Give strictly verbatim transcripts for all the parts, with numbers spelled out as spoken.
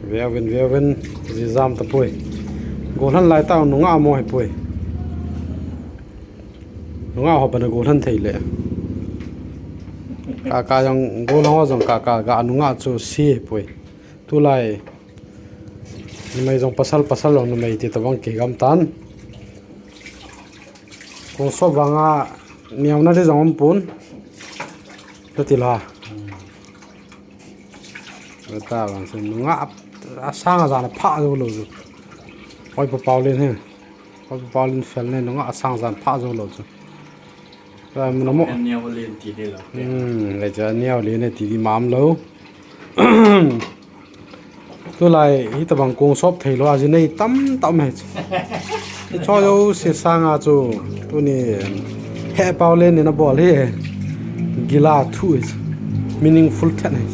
Veuvin, veuvin, ji jam tapoi. Golhang lai tah nungah mo hipoi. Nungah ho bana golhang thei le. Kaka jong golhang ho jong kaka ga nungah chu si hipoi. Tulai. Numei jong pasal, pasal jong numei ti tabang kigam tan. Kong sop vanga neona di jong umpon. Tati la. Beta bang sen nungah asang ajan pha jou lou chu. Oi pa Paulen he. Oi pa Paulen fel ne nungah asang ajan pha jou lou chu. Ka mun mo. Neo len ti de lo. Hmm, le cha neo len ne ti di mam lou. Tulai hitabang kong sop thei lou ajinei tamtam he. Hicho jouse sanga chu tuni he Paulen in abol hi gila thu hi meaningful then hi.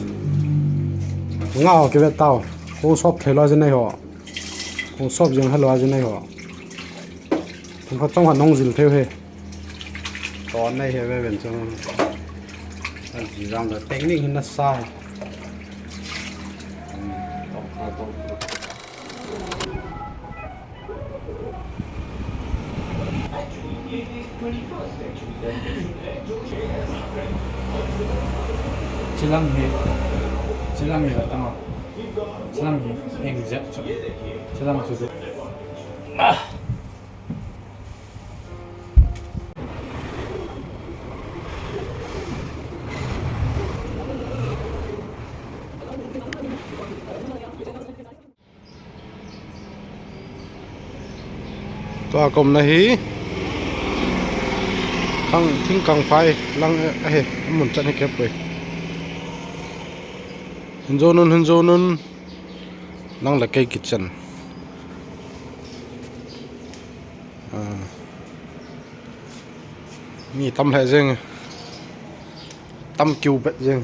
Ngah ho kivet tao. Kong sop thei lou ajinei ho. Kong sop jeng helou ajinei ho. Tum khat chong khat nong jil thei u hi. Ton nei he ve ven chong. An ji jam da technique hin nasa. Chilang hi, chilang hi la tama. Chilang hi, eng jep chu. Chilang chu. Ah. Tua komna hi. Kang, thing kang phai lang ahi, mun chan hi kep poi. Hin jo nun, hin jo nun. Lang la kei kitchen. Ah. Mi tam lheh jeng. Tam kiu bet jeng.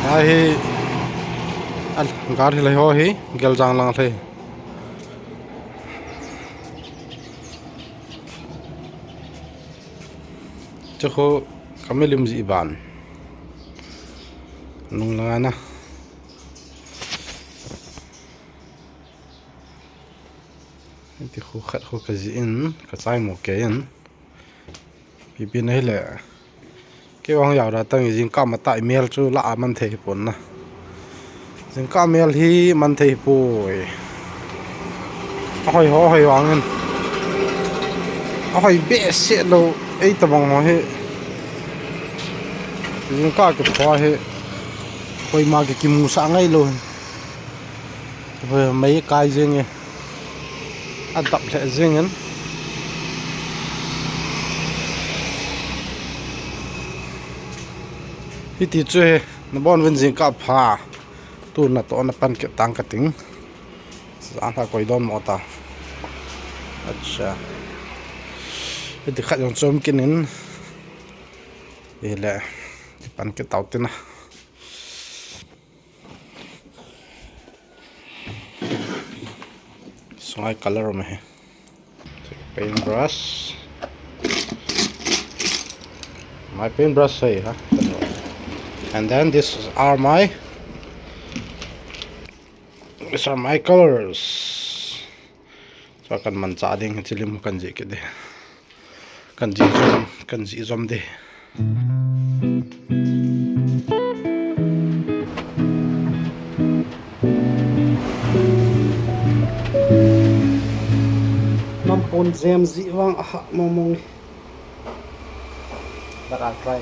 Ahi. Al gar hi lai ho hi. Gel jang lang lai. Chu khu ka milim ji ban. Nung lang ana. Ti khu khat khu ka ji in, ka chai mo ke in. Pipi na hi le. Kei vang yau da tang jingkah mata i mel chu la a man thei pon na. Jingkah mel hi man thei poi. A hoi ho hoi vang in. A hoi be se lo ei ta bang ho hi. Jingkah ke pho hi. Hoi ma ke kimu sa ngai lo. Hoi mai kai jing e. A dap lheh jeng in. Hiti chu hi, na bon vin jingkah pha. Tu na to na pan ke tang ka ting. Sa na koi don mo ta. Acha. Hiti khat jong chom kin in. Ile. Pan ke tau tina. Sungai color um ahi. Paintbrush. My paintbrush hai, ha? And then these are my, these are my colors. So kan man cha ding, chilim kan ji ke de. Kan ji jom, kan ji jom de. Nam pon jem ji vang aha mong mong. But I'll try.